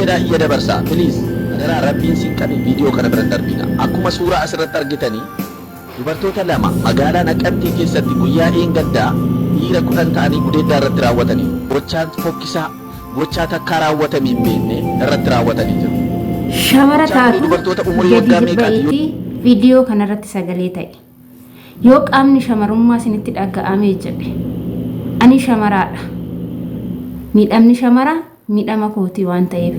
Jedhaa iyya dabarsaa please adaraa rabbiin sin qabe video kana bira hin darbina akkuma suuraa asirratti argitanii dubartoota 2 magaalaa naqamtee keessatti guyyaa dheengaddaa dhiira 10 ta'anii gudeeddaa irratti raawwataniiru gochaan fokkisaa gochaa takkaa raawwatamee hin beekne irratti raawwatanii jiru Shamara gochaan kuni taatu dubartoota umurii gadi waggaa meeqaati yoo ba'iitii viidiyoo kanarratti sagalee ta'i. Yoo qaamni shamarummaa isinitti dhaga'ame jedhe ani shamaraadha. Miidhamni shamaraa miidhama kooti waan ta'eef.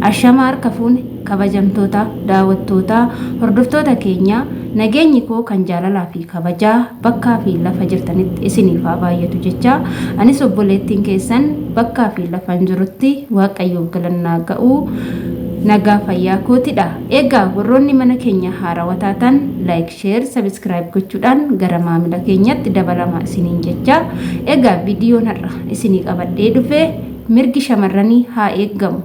Ashamaa harka fuune kabajamtoota daawwattootaa hordoftoota keenyaa nageenyi koo kan jaalalaa fi kabajaa bakkaa fi lafa jirtanitti isiniif haa baay'atu jechaa anis obboleettiin keessan bakkaa fi lafan jirutti waaqayyoof galannaa ga'uu nagaa fayyaa kootidha. Egaa warroonni mana keenya haarawa taatan like share subscribe gochuudhaan gara maamila keenyatti dabalama isiniin jecha egaa viidiyoon har'a isinii qabadhee dhufe mirgi shamarranii haa eeggamu.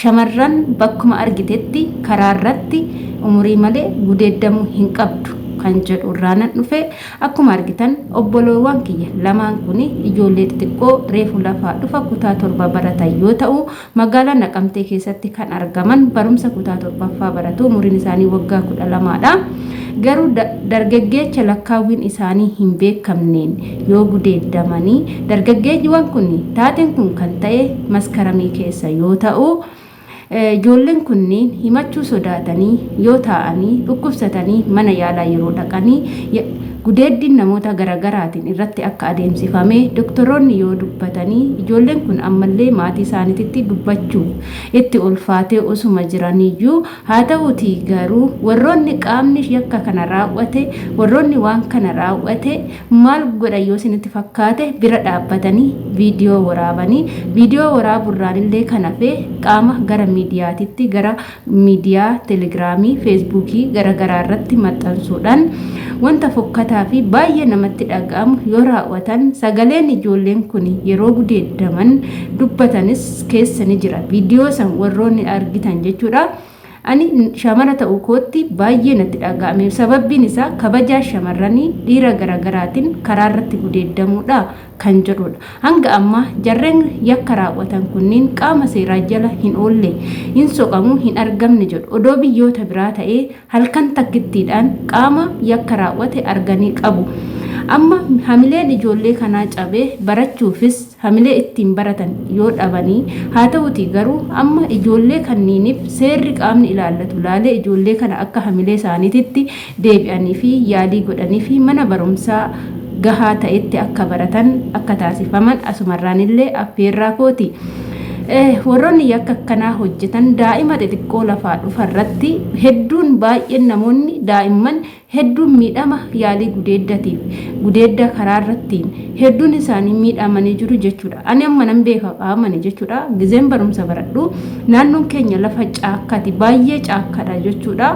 Shamarran bakkuma argitetti karaa irratti umurii malee gudeeddamuu hin qabdu kan jedhu irraanan dhufe akkuma argitan obboloowwan kiyya lamaan kun ijoollee xixiqqoo reefu lafaa dhufa kutaa 7 baratan yoo ta'u Magaalaa Naqamtee keessatti kan argaman barumsa kutaa 7ffaa baratu. Umuriin isaanii waggaa 12 dha. Garuu dargaggeecha lakkaawwiin isaanii hin beekamneen yoo gudeeddamanii dargaggeeyyiwan kun taateen kun kan ta'e Maskaramii keessa yoo ta'u ijoolleen kunniin himachuu sodaatanii yoo taa'anii dhukkubsatanii mana yaalaa yeroo dhaqanii Gudeeddiin namoota garagaraatiin irratti akka adeemsifame doktoroonni yoo dubbatanii ijoolleen kun ammallee maatii isaaniititti dubbachuuf itti ulfaatee osuma jiraniiyyuu haa ta'uutii garuu warroonni qaamni yakka kana raawwate warroonni waan kana raawwate maal godhan yoo isinitti fakkaate bira dhaabbatanii viidiyoo waraabanii viidiyoo waraaburraanillee kan hafe qaama gara miidiyaatitti gara miidiyaa telegiraamii, feesbuukii garagaraa irratti maxxansuudhaan wanta fokkataa fi baay'ee namatti dhaga'amu yoo raawwatan sagaleen ijoolleen kun yeroo gudeeddaman dubbatanis keessa ni jira. Viidiyoo san warroonni argitan jechuudha. Ani shamara ta'uu kootti baay'ee natti dhaga'ame. Sababbiin isaa kabajaa shamarranii dhiira garagaraatiin karaa irratti gudeeddamuudha. kan jedhudha. Hanga ammaa jarreen yakka raawwatan kunniin qaama seeraa jala hin oolle, hin soqamu, hin argamne jedhu. Odoo biyyoota biraa ta'ee halkan takkittiidhaan qaama yakka raawwate arganii qabu. Amma hamileen ijoollee kanaa cabee barachuufis hamilee ittiin baratan yoo dhabanii haa ta'uutii garuu amma ijoollee kanniiniif seerri qaamni ilaallatu laalee ijoollee kana akka hamilee isaaniititti deebi'anii fi yaalii godhaniifi mana barumsaa gahaa ta'etti akka baratan akka taasifaman asumarraanillee affeerraa kooti. Warroonni yakka akkanaa hojjetan daa'ima xixiqqoo lafaa dhufarratti hedduun baay'een namoonni daa'imman hedduun miidhama yaalii gudeeddatiif gudeedda karaa irrattiin hedduun isaanii miidhamanii jiru jechuudha. Ani amma nan beeka qaamani jechuudha. Gizeen barumsa baradhu naannoon keenya lafa caakkati baay'ee caakkadha jechuudha.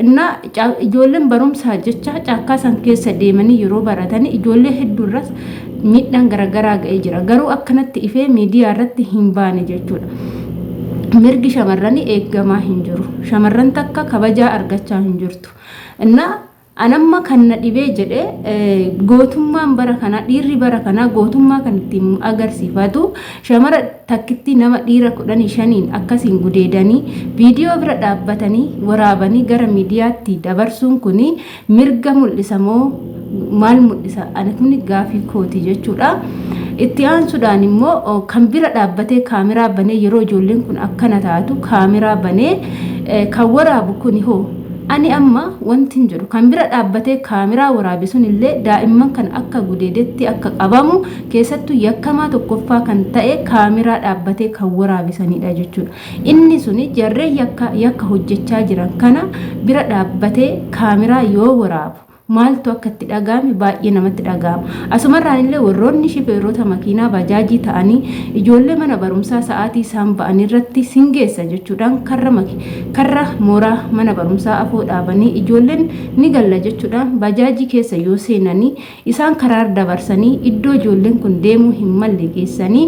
Innaa ijoolleen barumsaa jecha caakkaa san keessa deemanii yeroo baratanii ijoollee hedduurras miidhaan garaagaraa ga'ee jira. Garuu akkanatti ifee miidiyaa irratti hin baane jechuudha. Mirgi shamarranii eeggamaa hin jiru. Shamarran takka kabajaa argachaa hin jirtu. Innaa An amma kan na dhibee jedhe gootummaan bara kanaa dhiirri bara kanaa gootummaa kan ittiin agarsiifatu shamara takkittii nama dhiira 15n akkasiin gudeedanii viidiyoo bira dhaabbatanii waraabanii gara miidiyaatti dabarsuun kun mirga mul'isa moo maal mul'isa ani kun gaafii kooti jechuudha. Itti aansuudhaan immoo kan bira dhaabbatee kaameraa banee yeroo ijoolleen kun akkana taatu kaameraa banee kan waraabu kun hoo Ani amma wantin jedhu kan bira dhaabbatee kaameraa waraabe sun illee daa'imman kana akka gudeedetti akka qabamu keessattuu yakkamaa tokkoffaa kan ta'e kaameraa dhaabbatee kan waraabe sanidha jechuudha. Inni suni jarreen yakka yakka hojjechaa jiran kana bira dhaabbatee kaameraa yoo waraabu maaltu akka itti dhaga'ame baay'ee namatti dhaga'ama. Asumarraan illee warroonni shifeerota makiinaa bajaajii ta'anii ijoollee mana barumsaa sa'aatii isaan ba'an irratti sin geessa jechuudhaan karra karra mooraa mana barumsaa afoo dhaabanii ijoolleen ni galla jechuudhaan bajaajii keessa yoo seenanii isaan karaar dabarsanii iddoo ijoolleen kun deemuu hin malle geessanii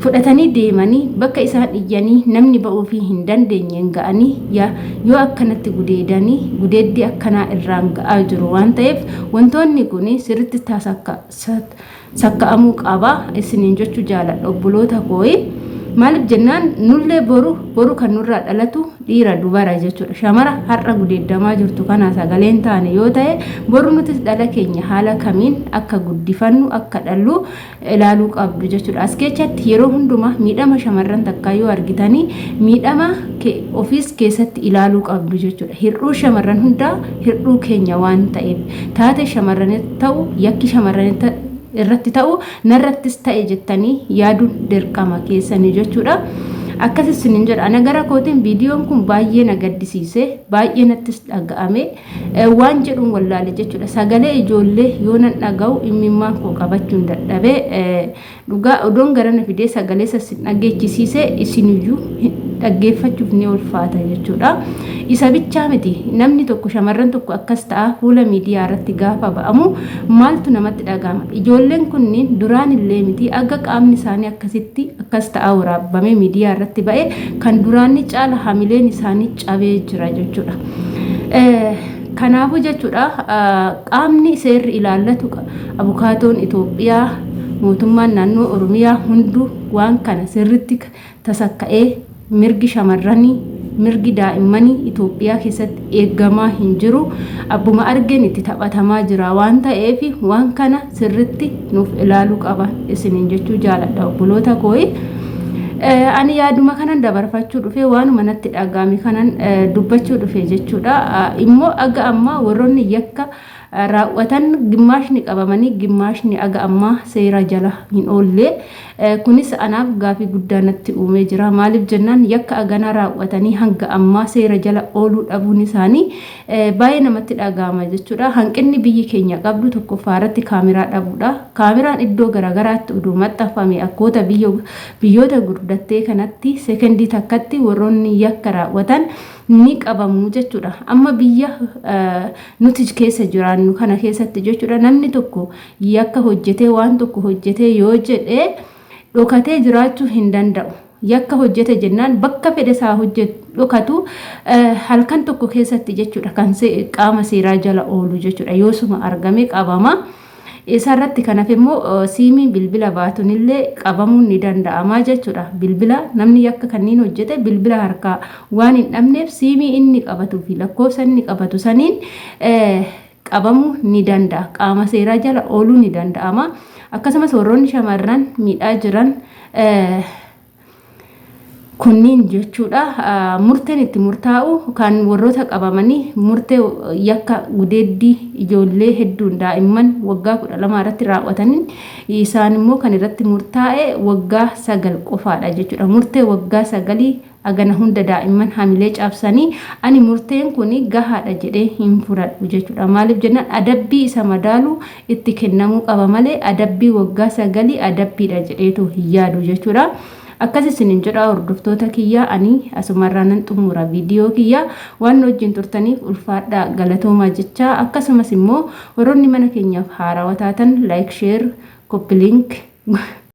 fudhatanii deemanii bakka isaan iyyanii namni ba'uufii hin dandeenyeen ga'anii yoo akkanatti gudeedanii gudeeddii akkanaa irraan ga'aa jiru waan ta'eef wantoonni kun sirriitti sakka'amuu qaba isiniin jechuu jaaladha obboloota kooyi. Maaliif jennaan nullee boru boru kan nurraa dhalatu dhiira dubara jechuudha. Shamara har'a gudeeddamaa jirtu kana sagaleen taane yoo ta'e boru nutis dhala keenya haala kamiin akka guddifannu akka dhallu ilaaluu qabdu jechuudha. As keessatti yeroo hundumaa miidhama shamarran takkaa yoo argitanii miidhama ofiis keessatti ilaaluu qabdu jechuudha. Hir'uu shamarran hundaa hir'uu keenya waan ta'eef taate shamarran ta'u yakki shamarran irratti ta'u narrattis ta'e jettanii yaaduun dirqama keessanii jechuudha. Akkas isinin jedha. Ana gara kootiin viidiyoon kun baay'ee na gaddisiise, baay'ee nattis dhaga'ame, waan jedhuun wallaale jechuudha. Sagalee ijoollee yoo nan dhaga'u imimmaan koo qabachuun dadhabe. Dhugaa odoon garana fidee sagalee isa isin dhageechisiise isiniyyuu dhaggeeffachuuf ni ulfaata jechuudha. Isa bichaa miti namni tokko shamarran tokko akkas ta'a fuula miidiyaa irratti gaafa ba'amu maaltu namatti dhaga'ama. Ijoolleen kunniin duraan illee miti aga qaamni isaanii akkasitti akkas ta'a waraabamee miidiyaa irratti ba'e kan duraanni caala hamileen isaanii cabee jira jechuudha. Kanaafuu jechuudha qaamni seerri ilaallatu abukaatoon Itoophiyaa mootummaan naannoo Oromiyaa hunduu waan kana sirritti tasakka'ee mirgi shamarranii mirgi daa'immanii Itoophiyaa keessatti eegamaa hin jiru. Abbuma argeen itti taphatamaa jira waan ta'eef waan kana sirritti nuuf ilaaluu qaba isiniin jechuu jaaladha obboloota kooyi. Ani yaaduma kanan dabarfachuu dhufe waanuma natti dhaga'ame kanan dubbachuu dhufe jechuudha. Immoo aga ammaa warroonni yakka raawwatan gimmaashni qabamanii gimmaashni aga ammaa seera jala hin oolle. Kunis anaaf gaafii guddaa natti uumee jira. Maaliif jennaan yakka aganaa raawwatanii hanga ammaa seera jala ooluu dhabuun isaanii baay'ee namatti dhaga'ama jechuudha. Hanqinni biyyi keenya qabdu tokkoffaa irratti kaameraa dhabuudha. Kaameraan iddoo garaagaraatti oduu maxxanfame akkoota biyyoota gurgudattee kanatti sekendii takkatti warroonni yakka raawwatan ni qabamu jechuudha. Amma biyya nuti keessa jiraannu kana keessatti jechuudha namni tokko yakka hojjetee waan tokko hojjetee yoo jedhee dhokatee jiraachuu hin danda'u. Yakka hojjete jennaan bakka fedhe isaa hojjetu dhokatu halkan tokko keessatti jechuudha kan qaama seeraa jala oolu jechuudha. Yoosuma argame qabama. Isarratti kan hafe immoo siimiin bilbila baatunillee qabamuun ni danda'ama jechuudha. Bilbila namni yakka kanneen hojjete bilbila harkaa waan hin dhabneef siimii inni qabatuu fi lakkoofsa inni qabatu saniin qabamuu ni danda'a. Qaama seeraa jala ooluu ni danda'ama. Akkasumas warroonni shamarran miidhaa jiran kunniin jechuudha. Murteen itti murtaa'u kan warroota qabamanii murtee yakka gudeeddii ijoollee hedduun daa'imman waggaa 12 irratti raawwataniin isaan immoo kan irratti murtaa'e waggaa 9 qofaadha jechuudha. Murtee waggaa 9 agana hunda daa'imman hamilee cabsanii ani murteen kun gahaadha jedhee hin fudhadhu jechuudha. Maaliif jennaan adabbii isa madaalu itti kennamuu qaba malee adabbii waggaa 9 adabbiidha jedheetu hin yaadu jechuudha. Akkas isinin jedha hordoftoota kiyya, ani asumarraa nan xumura viidiyoo kiyya. Waan nu wajjin turtaniif ulfaadhaa galatoomaa jecha, akkasumas immoo warroonni mana keenyaaf haarawaa taatan like, share, copy link.